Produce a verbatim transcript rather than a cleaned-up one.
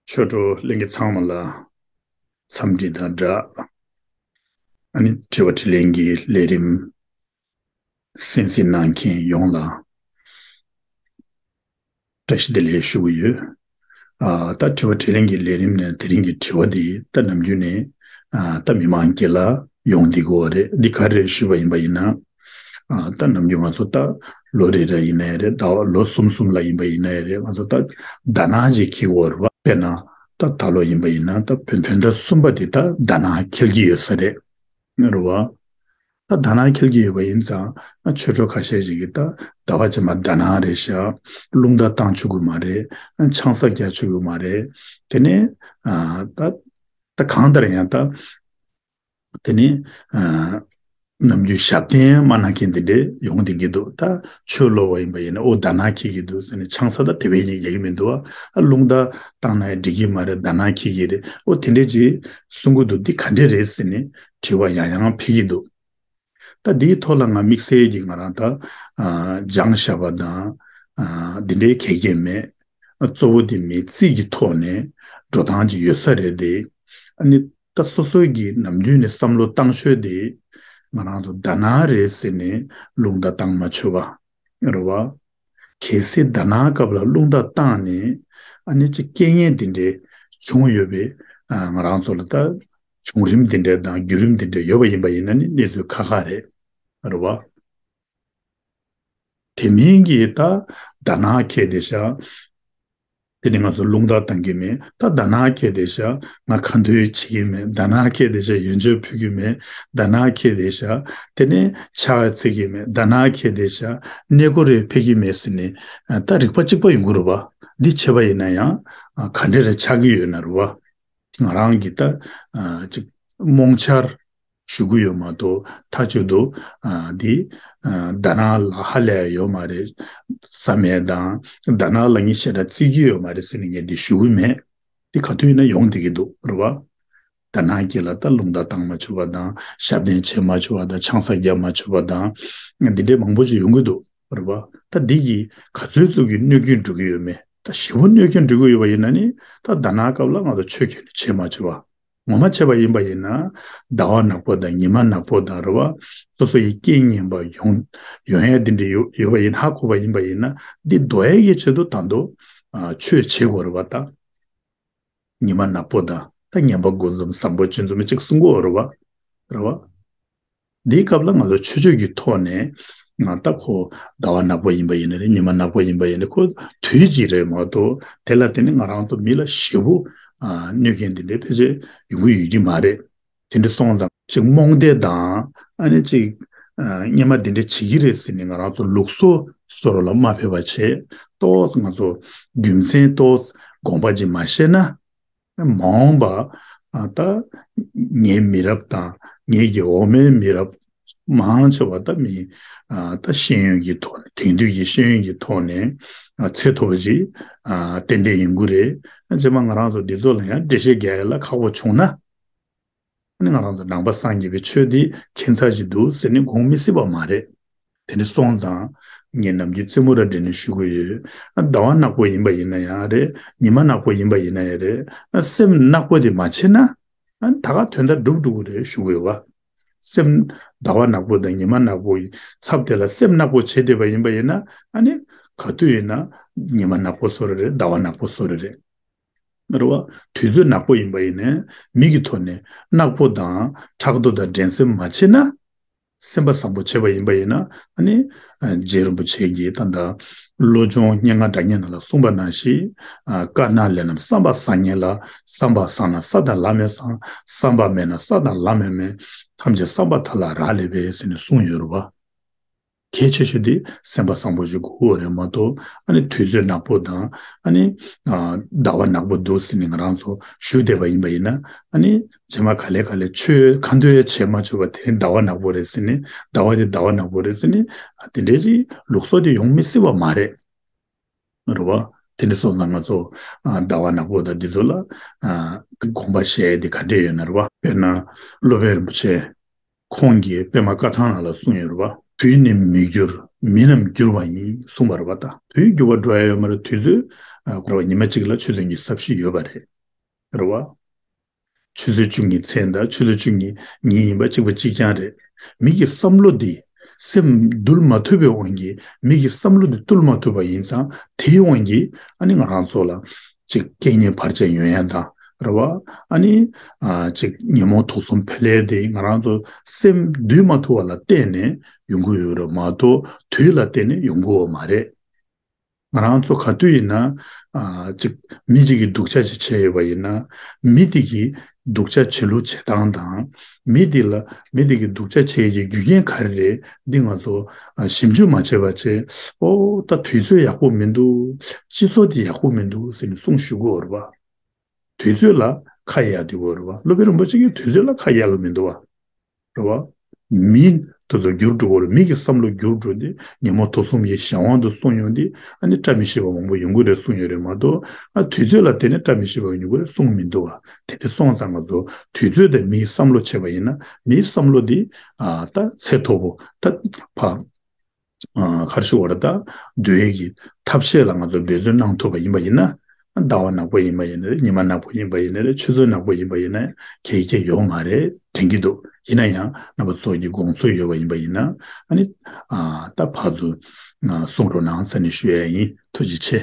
ཆོས་གྲོགས་ལྷན་རྒྱས་ཚང་མ་ལ་འཚམས་འདྲི་དང་སྦྲགས། ཨ་ནི་དྲི་བ་དྲིས་ལན་གྱི་ལས་རིམ་གསན་གཟིགས་གནང་མཁན་ཡོངས་ལ་བཀྲ་ཤིས་བདེ་ལེགས་ཞུ་གི་ཡོད། ཨ་ད་དྲི་བ་དྲིས་ལན་གྱི་ལས་རིམ་ནས་དེ་རིང་གི་དྲི་བ་འདི་ད་ནམ་རྒྱུན་ནས་ཨ་ད་མི་མང་སྒེར་ལ་ཡོང་བསྡད་ཀྱི་ཡོད་རེད། འདི་ག་རེ་ཞུས་པ་ཡིན་པ་ཡིན་ན། ཨ་ད་ནམ་རྒྱུན་ང་ཚོ་ད་ལོ་རེ་རེ་ཡིན་ནའི་རེད། ཟླ་བ་ལོ་གསུམ་གསུམ་ལ་ཡིན་པ་ཡིན་ནའི་རེད། ང་ཚོ་ད་ཟླ་སྣང་ཅིག་འཁེལ་གྱི་ཡོད་རེད་བ། དཔེར་ན་ད་ད་ལོ་ཡིན་པ་ཡིན་ན་ད་བོད་བོད་ཟླ་གསུམ་པ་འདི་ད་ཟླ་སྣང་འཁེལ་གྱི་ཡོད་ས་རེད། རེད་བ། ད་ཟླ་སྣང་འཁེལ་གྱི་ཡོད་པ་ཡིན་ཙང་ཆོས་གྲོགས་ཁ་ཤས་ཤིག་གིས་ད་ཟླ་བ་རྗེས་མ་ཟླ་སྣང་རེད་ཤག་རླུང་རྟ་བཏང་ཆོག་གི་མ་རེད། ཆང་ས་རྒྱག་ཆོག་གི་མ་རེད། དེ་ནས་ཨ་ད་ད་གང་ལྟར་ཡང་ད་དེ་ནས་ཨ་ནམ་རྒྱུན་ཞབས་བརྟན་མ་གནང་མཁན་དེ་འདྲས་ཡོང་བསྡད་ཀྱི་འདུག་ད་ཆོས་ལོབས་པ་ཡིན་པ་ཡིན་ན་ཨོ་ཟླ་སྣང་འཁེལ་གྱི་འདུག་ཟེར་ནས་ཆང་ས་ད་དེ་བས་ཡིན་ཡག་གི་མི་འདུག་ཨ་རླུང་རྟ་བཏང་ན་ཡང་འགྲིག་གི་མ་རེད། ཟླ་སྣང་འཁེལ་གྱི་རེད། ཨོ་དེ་འདྲས་ཅིག་གསུང་གི་འདུག་འདི་ག་འདྲས་རེད་ཟེར་ནས་དྲི་བ་ཡང་ཡང་ཕེབས་ཀྱི་འདུག་ད་འདིའི་ཐོག་ལ་ང་དམིགས་བསལ་གྱིས་ང་རང་ད་ཨ་སྦྱང་བཞག་པ་དང་ཨ་འདི་འདྲའི་གལ་གལ་མེད། ཨ་གཙོ་བོ་དེ་མི་རྩིས་ཀྱི་ཐོག་ནས་འགྲོ་སྟངས་ཅིག་ཡོད་ས་རེད་དེ། ཨ་ནི་ད་སོ་སོ་གི་ནམ་རྒྱུན་ནས་བསམ་བློ་བཏང་ཤོས་དེ་ང་རང་ཚོ་ཟླ་སྣང་རེད་ཟེར་ནས་རླུང་རྟ་བཏང་མ་ཆོག་པ་རེད་བ། གལ་སྲིད་ཟླ་སྣང་སྐབས་ལ་རླུང་རྟ་བཏང་ནས་ཨ་ནི་ཅིག་རྐྱེན་ངན་དེ་འདྲས་བྱུང་ཡོད་པའི་ཨ་ང་རང་ཚོ་ལ་ད་བྱུང་རིམ་དེ་འདྲས་དང་བརྒྱུད་རིམ་དེ་འདྲས་ཡོད་པ་ཡིན་པ་ཡིན་ན་ནི་གནས་ཚུལ་ཁག་ཁག་རེད། རེད་བ། དེ་མིན་གྱི་ད་ཟླ་སྣང་འཁེལ་བསྡད་ཤག་དེ་ནི་ང་ཚོ་རླུང་རྟ་བཏང་གི་མེད། ད་ཟླ་སྣང་འཁེལ་བསྡད་ཤག་ང་ཁ་འདོན་བྱེད་ཀྱི་མེད། ཟླ་སྣང་འཁེལ་བསྡད་ཤག་ཡོན་མཆོད་ཕུལ་གྱི་མེད། ཟླ་སྣང་འཁེལ་བསྡད་ཤག་དེ་ནས་ཕྱག་འཚལ་གྱི་མེད། ཟླ་སྣང་འཁེལ་བསྡད་ཤག་གནས་སྐོར་རེ་ཕེབས་ཀྱི་མེད་ཟེར་ནས་ད་རིག་པ་གཅིག་པ་ཡོང་གི་རེད་བ། འདི་བྱས་པ་ཡིན་ན་ཡང་ག་འདྲ་རེ་ཆགས་ཀྱི་ཡོད་ན་རེད་བ། ང་རང་གིས་ད་ཨ་ཅིག་རྨོངས་འཆར་ཞུ་གི་ཡོད་མ་གཏོགས་མཐའ་གཅིག་ཏུ་ཨ་འདི་ཨ་ཟླ་སྣང་ལ་ཧ་ལས་ཡོད་མ་རེད་བསམ་ཡས་དང་ཟླ་སྣང་ལ་ངས་ཞེ་དྲག་བརྩི་གི་ཡོད་མ་རེད་ཟེར་ནས་ངས་འདི་ཞུ་གི་མེད། འདི་ག་དུས་ཡིན་ན་ཡོང་བསྡད་ཀྱི་འདུག་རེད་བ། ཟླ་སྣང་སྐྱེས་ལ་ད་རླུང་རྟ་བཏང་མ་ཆོག་པ་དང་ཞབས་བརྟན་བྱེད་མ་ཆོག་པ་དང་ཆང་ས་བརྒྱབ་མ་ཆོག་པ་དང་འདི་འདྲའི་མང་པོ་ཞིག་ཡོང་གི་འདུག་རེད་བ། ད་འདི་ཡིས་ག་ཚོད་ཙམ་གྱི་གནོད་སྐྱོན་འགྲོ་གི་ཡོད་མེད། ད་ཞེ་པོ་གནོད་སྐྱོན་འགྲོ་གི་ཡོད་པ་ཡིན་ན་ནི་ད་ཟླ་སྣང་སྐབས་ལ་ང་ཚོ་ཆོས་ཁྱོན་ནས་བྱེད་མ་ཆོག་པ། ངོ་མ་བྱས་པ་ཡིན་པ་ཡིན་ན་ཟླ་བ་ནག་པོ་དང་ཉི་མ་ནག་པོ་དང་རེད་བ། སོ་སོ་ཡི་རྐྱེན་ངན་པ་ཡོང་ཡོང་ཡ་འདི་འདྲ་ཡོད་ཡོད་པ་ཡིན་ཧ་གོ་བ་ཡིན་པ་ཡིན་ན་འདི་ཟློག་ཡ་གི་ཆེད་དུ་ད་དུང་ཨ་ཆོས་བྱེད་དགོས་རེད་བ་ད། ཉི་མ་ནག་པོ་དང་ད་ངན་པ་དགུ་འཛོམས་བཟང་པོ་བཅུ་འཛོམས་གཅིག་གསུང་གི་ཡོད་རེད་བ། རེད་བ། འདིའི་སྐབས་ལ་ང་ཚོ་ཆོས་སྤྱོད་ཀྱི་ཐོག་ནས་ང་ད་ཁོ་ཟླ་བ་ནག་པོ་ཡིན་པ་ཡིན་ན་རེད། ཉི་མ་ནག་པོ་ཡིན་པ་ཡིན་ན་ཁོ་དུས་གཅིག་རེད་མ་གཏོགས་དེ་ལ་བརྟེན་ནས་ང་རང་ཚོ་མི་ལ་ཞེ་པོ་ཨ་གནོད་མཁན་དེ་འདྲའི་ཕལ་ཆེར་ཡོང་གི་ཡོད་ཀྱི་མ་རེད། དེ་འདྲ་སོང་ཙང་ཅིག་རྨོངས་དད་དང་ཨ་ནི་ཅིག་ཨ་སྔོན་མ་དེ་འདྲ་བྱེད་ཀྱི་རེད་ཟེར་ནས་ང་རང་ཚོ་ལུགས་སྲོལ་བཟོ་འདྲ་ལ་མ་ཕེབས་པ་བྱས་ཏོག་ཙམ་ང་ཚོ་རྒྱུ་མཚན་ཏོག་ཙམ་དགོངས་པ་ཅིག་མ་བཞེས་ན། མ་འོངས་པ་ཨ་ད་ངའི་མི་རབས་དང་ངའི་གི་འོག་མའི་མི་རབས་མང་ཆེ་བ་ད་མི་ཨ་ད་ཤེས་ཡོན་གྱི་ཐོག་ནས་དེང་དུས་ཀྱི་ཤེས་ཡོན་གྱི་ཐོག་ནས་ཨ་ཚད་མཐོ་པོ་ཅིག་ཨ་ཏན་ཏན་ཡོང་གི་རེད། རྗེས་མ་ང་རང་ཚོ་འདི་ཚོ་ལ་ཡང་འགྲེལ་བཤད་རྒྱག་ཡ་ལ་ཁག་པོ་བྱུང་ན། ཨ་ནི་ང་རང་ཚོ་ནང་པ་སངས་རྒྱས་པའི་ཆོས་འདི་ཁྱད་མཚར་ཞིག་འདུག་ཟེར་ནས་དགོངས་མི་སྲིད་པ་མ་རེད། དེ་འདྲ་སོང་ཙང་ངས་ནམ་རྒྱུན་རྩེད་མོ་ར་འགྲན་ནས་ཞུ་གི་ཡོད། ཨ་ཟླ་བ་ནག་པོ་ཡིན་པ་ཡིན་ན་ཡང་རེད། ཉི་མ་ནག་པོ་ཡིན་པ་ཡིན་ན་ཡང་རེད། ཨ་སེམས་ནག་པོ་དེ་མ་བྱེད་ན་ཨ་ད་ག་དོན་དག་འགྲུབ་འགྲོ་གི་རེད་ཞུ་གི་ཡོད་བ། སེམས་ཟླ་བ་ནག་པོ་དང་ཉི་མ་ནག་པོ་ཡི་ཚབ་དེ་ལ་སེམས་ནག་པོ་བྱེད་བསྡད་པ་ཡིན་པ་ཡིན་ན་ཨ་ནི་ག་དུས་ཡིན་ན་ཉི་མ་ནག་པོ་བཟོ་རེ་རེད། ཟླ་བ་ནག་པོ་བཟོ་རེ་རེད། རེད་བ། དུས་ཚོད་ནག་པོ་ཡིན་པ་ཡིན་ནའི་མི་གི་ཐོག་ནས་ནག་པོ་དང་ཕྲག་དོག་དང་འགྲན་སེམས་མ་བྱེད་ན། སེམས་པ་བཟང་པོ་བྱས་པ་ཡིན་པ་ཡིན་ན་ཨ་ནི་རྗེ་རིན་པོ་ཆེ་གིས་ད་ལྟ་བློ་སྦྱོང་སྙན་ངག་སྒྲ་སྙན་ནང་ལ་གསུངས་པ་ནང་བཞིན་དཀར་ནག་ལས་རྣམས་བསམ་པ་བཟང་ངན་ལ། བསམ་པ་བཟང་ན་ས་དང་ལམ་མེད་བཟང་། བསམ་པ་མེད་ན་ས་དང་ལམ་མེད་མེད། ཐམས་ཅད་བསམ་པ་མཐའ་ལ་རག་ལས་པས་ཟེར་ནས་གསུངས་ཡོད་རེད་བ། གལ་ཆེ་ཤོས་དེ་སེམས་པ་བཟང་པོ་ཞིག་དགོས་རེད་མ་གཏོགས་ཨ་ནི་དུས་ཚོད་ནག་པོ་དང་ཨ་ནི་ཨ་ཟླ་བ་ནག་པོ་འདུག་ཟེར་ནས་ང་རང་ཚོ་ཞུ་བསྡད་པ་ཡིན་པ་ཡིན་ན་ཨ་ནི་རྗེས་མ་ག་ལེ་ག་ལེ་ཆོས་ཁ་འདོན་བྱེད་མ་ཆོག་པ་དེ་ཟླ་བ་ནག་པོ་རེད་ཟེར་ནས་ཟླ་བ་དེ་ཟླ་བ་ནག་པོ་རེད་ཟེར་ནས་ཨ་དེ་འདྲའི་ཅིག་ལུགས་སྲོལ་དེ་ཡོང་མི་སྲིད་པ་མ་རེད། རེད་བ། དེ་འདྲ་སོང་ཙང་ང་ཚོ་ཨ་ཟླ་བ་ནག་པོ་དང་འདི་ཚོ་ལ་ཨ་དགོངས་པ་བཞེས་ཡས་དེ་ག་འདྲས་ཡོད་ན་རེད་བ། དཔེར་ན་སློབ་དཔོན་རིན་པོ་ཆེ་ཁོང་གིས་པདྨ་བཀའ་ཐང་ནང་ལ་གསུངས་ཡོད་རེད་བ། དུས་ནི་མི་འགྱུར་མི་རྣམས་འགྱུར་བ་ཡིན་གསུངས་པ་རེད་བ། ད་དུས་འགྱུར་བ་འགྲོ་ཡ་ཡོད་མ་རེད། དུས་ཚོད་ཨ་ཁོ་ར་བ་ཉི་མ་གཅིག་ལ་ཆུ་ཚོད་ཉི་ཤུ་རྩ་བཞི་ཡོད་པ་རེད། རེད་བ། ཆུ་ཚོད་བཅུ་གཉིས་མཚན་དང་ཆུ་ཚོད་བཅུ་གཉིས་ཉིན་ཡིན་པ་གཅིག་པ་གཅིག་རྐྱང་རེད། མི་གི་བསམ་བློ་འདི་སེམས་འདུལ་མ་ཐུབ་པའི་དབང་གིས། མི་གི་བསམ་བློ་འདི་བཏུལ་མ་ཐུབ་པ་ཡིན་ཙང་། དེའི་དབང་གིས་ཨ་ནི་ང་རང་ཚོ་ལ་ཅིག་རྐྱེན་ངན་བར་ཆད་ཡོང་ཡ་དང་། རེད་བ། ཨ་ནི་ཨ་ཅིག་ཉོན་མོངས་དུག་གསུམ་འཕེལ་ཡ་དེ་ང་རང་ཚོ་སེམས་འདུལ་མ་ཐུབ་པ་ལ་བརྟེན་ནས་ཡོང་གི་ཡོད་རེད་མ་གཏོགས། དུས་ལ་བརྟེན་ནས་ཡོང་གི་ཡོད་མ་རེད། ང་རང་ཚོ་ག་དུས་ཡིན་ན། ཨ་ཅིག་མི་གཅིག་གིས་སྡུག་ཅག་ཅིག་བྱས་ཡོད་པ་ཡིན་ན། མི་དེ་གིས་སྡུག་ཅག་བྱེད་ལུགས་བྱེད་སྟངས་དང་། མི་དེ་ལ་མི་དེ་གིས་སྡུག་ཅག་བྱས་ཡས་ཀྱི་རྒྱུ་རྐྱེན་ག་རེ་རེད། འདི་ང་ཚོ་ཨ་ཞིབ་འཇུག་མ་བྱས་པ་བྱས། ཨོ་ད་དུས་ཚོད་ཡག་པོ་མི་འདུག་སྤྱི་ཚོགས་དེ་ཡག་པོ་མི་འདུག་ཟེར་ནས་གསུང་ཞུ་གི་ཡོད་རེད་བ། དུས་ཚོད་ལ་ཁ་གཡར་བསྡད་ཀྱི་ཡོད་རེད་བ། སློབ་དཔོན་རིན་པོ་ཆེ་གིས་དུས་ཚོད་ལ་ཁ་གཡར་གི་མི་འདུག་བ། རེད་བ། མི་དེ་ཚོ་འགྱུར་འགྲོ་གི་རེད། མི་གི་བསམ་བློ་འགྱུར་འགྲོ་དེ། ཉོན་མོངས་དུག་གསུམ་གྱི་གཞན་དབང་དུ་སོང་ཡོང་དུས། ཨ་ནི་བཀྲ་མི་ཤིས་པ་མང་པོ་ཡོང་གི་རེད་གསུངས་ཡོད་རེད་མ་གཏོགས། ཨ་དུས་ཚོད་ལ་བརྟེན་ནས་བཀྲ་མི་ཤིས་པ་ཡོང་གི་རེད་གསུངས་མི་འདུག་བ། དེ་འདྲ་སོང་ཙང་ང་ཚོ་དུས་ཚོད་དང་མིའི་བསམ་བློ་བྱས་པ་ཡིན་ན། མིའི་བསམ་བློ་འདི་ཨ་ད་ཚད་མཐོ་པོ་ད་ཕ། ཨ་ག་རེ་ཞུ་དགོས་རེད། ད་འདུལ་ཡས་ཀྱི་ཐབས་ཤེས་ལ་ང་ཚོ་འབད་བརྩོན་གནང་ཐུབ་པ་ཡིན་པ་ཡིན་ན། ཟླ་བ་ནག་པོ་ཡིན་པ་ཡིན་ན་རེད། ཉི་མ་ནག་པོ་ཡིན་པ་ཡིན་ན་རེད། ཆུ་ཚོད་ནག་པོ་ཡིན་པ་ཡིན་ན་གལ་ཆེ་ཡོད་མ་རེད་དྲན་གྱི་འདུག་ཡིན་ན་ཡང་རྣམ་པ་ཚོ་གི་དགོངས་ཚུལ་ཡོད་པ་ཡིན་པ་ཡིན་ན། ཨ་ནི་ཨ་ད་ཕར་ཚུར་གསུང་རོགས་གནང་ཟེར་ནས་ཞུ་ཡ་ཡིན། ཐུགས་རྗེ་ཆེ།